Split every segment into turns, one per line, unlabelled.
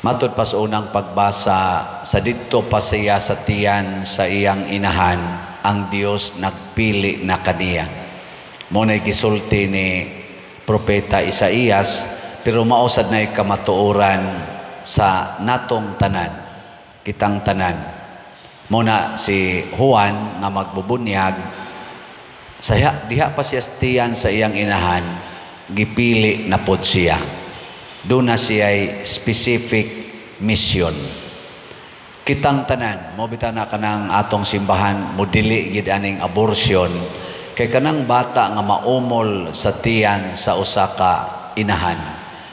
Matod pa sa unang pagbasa, sa didto pa siya sa tiyan sa iyang inahan, ang Dios nagpili na kaniya. Mao na'y gisulti ni Propeta Isaías, pero mao sad na'y kamatuoran sa natong tanan, kitang tanan. Mao na si Juan nga magbubunyag, saya diha pa siya sa tiyan sa iyang inahan, gipili na pod siya. Duna siya'y specific mission. Kitang tanan, mao bitaw na kanang atong simbahan modili gid aning abortion, kay kanang bata nga maumol sa tiyan sa usa ka inahan,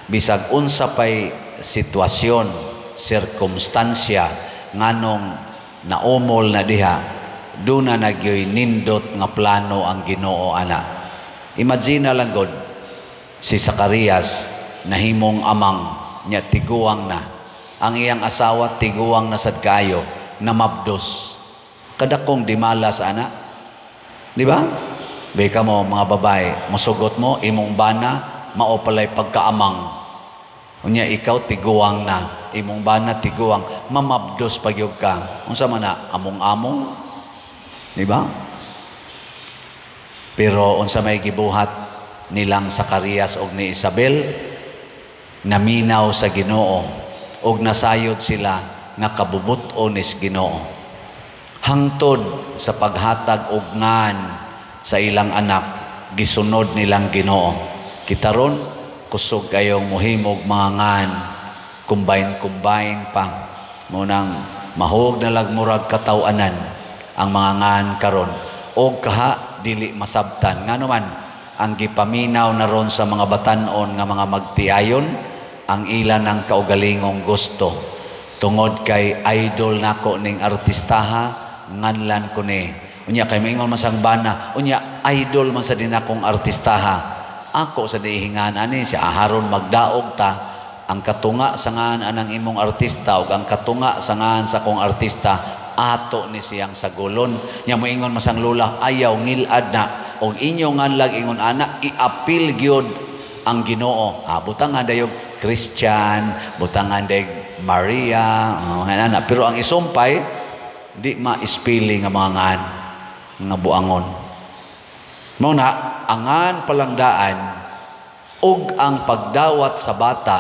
bisag unsa pay sitwasyon, sirkumstansya nganong naumol na diha, duna na gyoy nindot nga plano ang Ginoo ana. Imagine na lang god si Zacarias, nahimong amang nya, tiguang na ang iyang asawa, tiguang na sad kaayo, namabdos. Kadakong dimalas ana, di ba? Bika mo mga babae, musugot mo imong bana mao palay pagkaamang. Unya ikaw tiguang na, imong bana tiguang, mamabdos pagyud ka. Unsa man na among-among, di ba? Pero unsa may gibuhat nilang Zacarias og ni Isabel? Naminaw sa Ginoo og nasayod sila nga kabubut-on is Ginoo. Hangtod sa paghatag og ngan sa ilang anak, gisunod nilang Ginoo. Kita ron kusog kayong muhimog mga ngan, combine combine pa. Mao nang mahog na lag murag kataw-anan ang mga ngan karon og kaha dili masabtan, ngano man ang gipaminaw na ron sa mga batan-on nga mga magtiayon ang ilan ang kaugalingong gusto. Tungod kay idol nako ning artistaha, nganlan ko ni. Unya kay maingon man sang bana, unya idol man sa din akong artistaha, ako sa dihingan ani siya aharon magdaog ta. Ang katunga sa ngan anang imong artista ug ang katunga sa ngan sa akong artista, ato ni siyang sagulon. Nya moingon masang lula, "Ayaw, ngilad na." Og inyo nganlag ingon ana, iapil gyud ang Ginoo. Ah, butangan dayog Christian, butangan dayog Maria, oh, ana. Pero ang isumpay di ma-spelling nga mga ngan nga buangon. Mao na angan palangdaan ug ang pagdawat sa bata,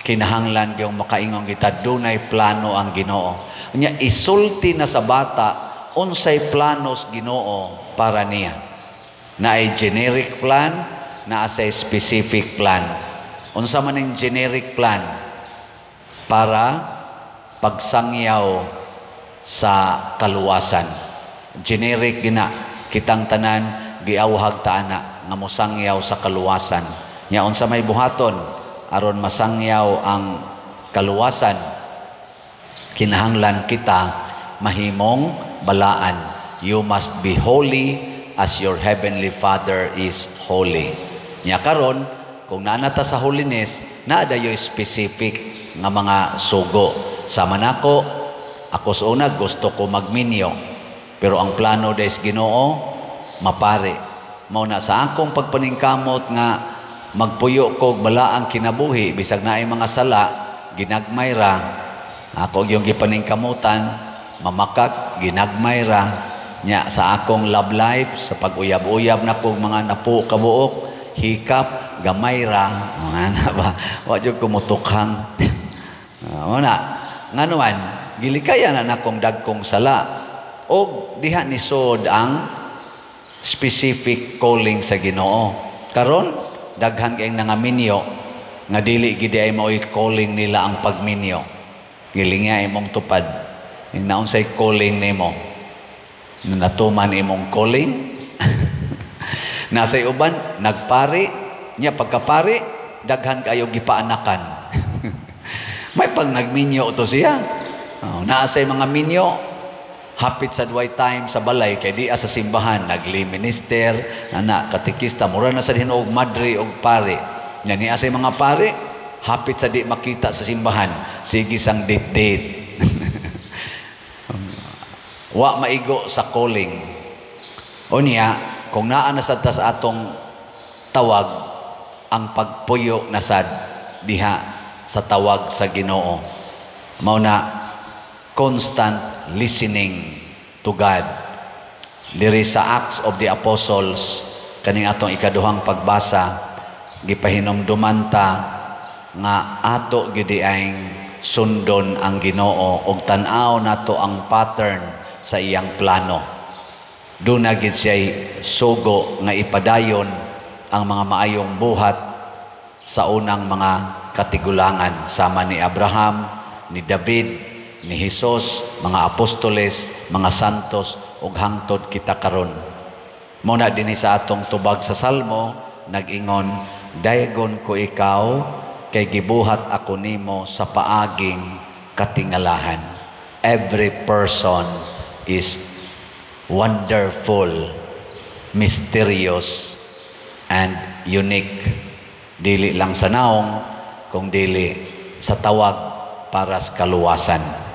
kinahanglan gyud makaingon kita dunay plano ang Ginoo. Nya isulti na sa bata unsay planos Ginoo para niya. Naay generic plan, naa say specific plan. Unsa man ning generic plan? Para pagsangyaw sa kaluwasan. Generic gina, kitang tanan giawhag ta ana nga mosangyaw sa kaluwasan. Nya unsa may buhaton aron masangyaw ang kaluwasan? Kinahanglan kita mahimong balaan. You must be holy as your heavenly Father is holy. Nya karon kung naa ta sa holiness, naa dayoy specific nga mga sugo. Sama nako, ako sa una gusto ko magminyo. Pero ang plano des Ginoo mapari. Mao na sa akong pagpaningkamot nga magpuyo ko balaang kinabuhi bisag naay mga sala, ginagmay ra. Ako yung gipaningkamutan mamakak, ginagmay ra. Nya sa akong love life, sa pag-uyab-uyab na kog mga napo kabuok, hikap gamay ra. Mga na ba, wa jud ko motukhang. Mao na ngano man gilikayan na nakong dagkong sala og diha nisod ang specific calling sa Ginoo. Karon daghan kayong nangaminyo nga dili gid ay mao'y calling nila ang pagminyo. Gilingya imong tupad. Ing naunsay calling nimo? Natuman imong calling? Nasay uban nagpari nya, pagkapari daghan kayo gipaanakan. May pag nagminyo to siya. Oh, naa say mga minyo hapit sa duay time sa balay kay di sa simbahan, nagli minister ana, katekista, mura na sa hinuog madre og pare. Nya niya say mga pare hapit sa di makita sa simbahan, sige sang date date. Wa maigo sa calling. Unya kung naa na sad ta sa atong tawag, ang pagpuyo na sad diha. sa tawag sa Ginoo. Mao na constant listening to God. Diri sa Acts of the Apostles, kaning atong ikaduhang pagbasa, gipahinumduman ta nga ato gyud ang sundon ang Ginoo ug tan-aw nato ang pattern sa iyang plano. Duna gyud siya sugo nga ipadayon ang mga maayong buhat sa unang mga katigulangan sama ni Abraham, ni David, ni Jesus, mga apostoles, mga santos ug hangtod kita karon. Mao na dinhi sa atong tubag sa Salmo nag-ingon, "Daygon ko ikaw kay gibuhat ako nimo sa paaging katingalahan." Every person is wonderful, mysterious, and unique. Dili lang sa naong, kung dili sa tawag para sa kaluwasan.